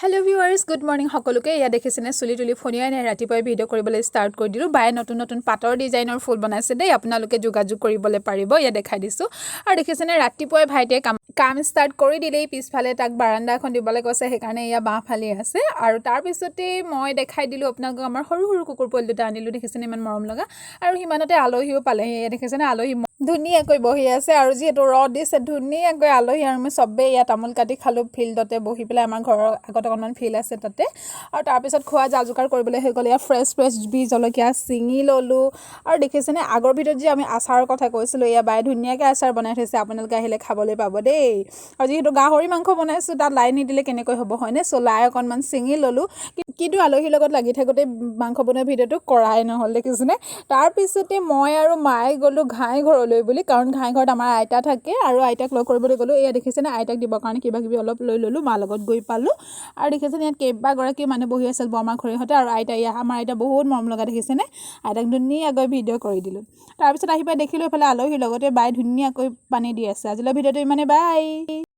Hello' viewers, good morning সকলোকে। এয়া দেখিছেনে, চুলি তুলি ফণিয়াই নাই, ৰাতিপুৱাই ভিডিঅ' কৰিবলৈ ষ্টাৰ্ট কৰি দিলোঁ। বায়ে নতুন নতুন পাটৰ ডিজাইনৰ ফুল বনাইছে দেই, আপোনালোকে যোগাযোগ কৰিবলৈ পাৰিব। এয়া দেখাই দিছোঁ। আৰু দেখিছেনে, ৰাতিপুৱাই ভাইটিয়ে কাম কাম ষ্টাৰ্ট কৰি দিলেই। পিছফালে তাক বাৰাণ্ডা এখন দিবলৈ কৈছে, সেইকাৰণে এয়া বাঁহ ফালি আছে। আৰু তাৰপিছতেই মই দেখাই দিলোঁ আপোনালোকক, আমাৰ সৰু সৰু কুকুৰ পোৱালি দুটা আনিলোঁ। দেখিছেনে, ইমান মৰম লগা। আৰু সিমানতে আলহীও পালেহি। এয়া দেখিছেনে, আলহী ধুনীয়াকৈ বহি আছে। আৰু যিহেতু ৰ'দ দিছে, ধুনীয়াকৈ আলহী আৰু আমি চবেই ইয়াত তামোল কাটি খালোঁ ফিল্ডতে বহি পেলাই। আমাৰ ঘৰৰ আগত অকণমান ফিল্ড আছে তাতে। আৰু তাৰপিছত খোৱা যা যোগাৰ কৰিবলৈ হৈ গ'ল। ইয়াত ফ্ৰেছ ফ্ৰেছ বিহ জলকীয়া ছিঙি ল'লোঁ। আৰু দেখিছেনে, আগৰ ভিডিঅ'ত যে আমি আচাৰৰ কথা কৈছিলোঁ, এয়া বায়ে ধুনীয়াকৈ আচাৰ বনাই থৈছে, আপোনালোকে আহিলে খাবলৈ পাব দেই। আৰু যিহেতু গাহৰি মাংস বনাইছোঁ, তাত লাই নিদিলে কেনেকৈ হ'ব, হয়নে? চ' লাই অকণমান ছিঙি ল'লোঁ। কিন্তু আলহীৰ লগত লাগি থাকোঁতে মাংস বনোৱা ভিডিঅ'টো কৰাই নহ'ল, দেখিছেনে? তাৰপিছতে মই আৰু মায়ে গ'লোঁ ঘাই ঘৰলৈ বুলি, কাৰণ ঘাই ঘৰত আমাৰ আইতা থাকে আৰু আইতাক লগ কৰিবলৈ গ'লোঁ। এয়া দেখিছেনে, আইতাক দিবৰ কাৰণে কিবা কিবি অলপ লৈ ল'লোঁ। মাৰ লগত গৈ পালোঁ। আৰু দেখিছেনে, ইয়াত কেইবাগৰাকী মানুহ বহি আছিল, বৰমা খুৰীহঁতে আৰু আইতা। এয়া আমাৰ আইতা, বহুত মৰম লগা, দেখিছেনে? আইতাক ধুনীয়াকৈ ভিডিঅ' কৰি দিলোঁ। তাৰপিছত আহি পাই দেখিলোঁ, এইফালে আলহীৰ লগতে বাই ধুনীয়াকৈ পানী দি আছে। আজিলৈ ভিডিঅ'টো ইমানেই, বাই।